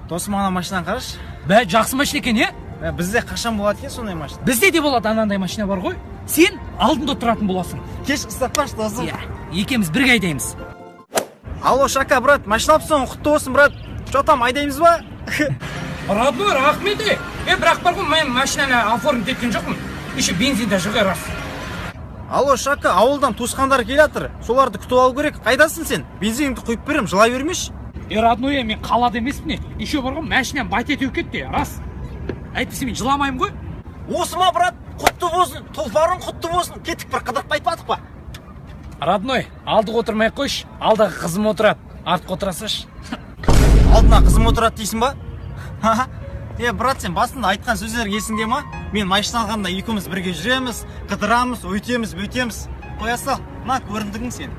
Досым, ана машинаны қарашы. Бә, жақсы машина екен, иә. Ә, бізде қашан болады екен сондай машина? Бізде де болады анандай машина бар ғой, сен алдында тұратын боласың. Кеш ұстатпашы, досым. Иә, екеуміз бірге айдаймыз. Алло, Шака, брат, машина алыпсың ғой, құтты болсын, брат. Че там, айдаймыз ба? Родной, рахмет. Е, е, бірақ бар ғой, мен машинаны оформить еткен жоқпын еще, бензин де жоқ, рас. Алло, Шака, ауылдан туысқандар келе жатыр, соларды күтіп алу керек. Қайдасың сен? Бензиніңді құйып беремін, жылай бермеші. Е, родной, мен қалада емеспін, е. Еще бар ғой, машинам бат етеуіп кетті, рас. Әйтпесе мен жыламаймын ғой. Осы ма, брат? Құтты болсын, тұлпарың құтты болсын. Кеттік, бір қыдырып қайтпадық па? Родной, алдыға отырмай ақ қойшы, алдағы қызым отырады, артқа отыра салшы. Алдына қызым отырады дейсің ба? Е, брат, сен басында айтқан сөздерің есіңде ма? Мен машина алғанда екеуміз бірге жүреміз, қыдырамыз, өйтеміз, бүйтеміз. Қоя сал, мына көрімдігің сен.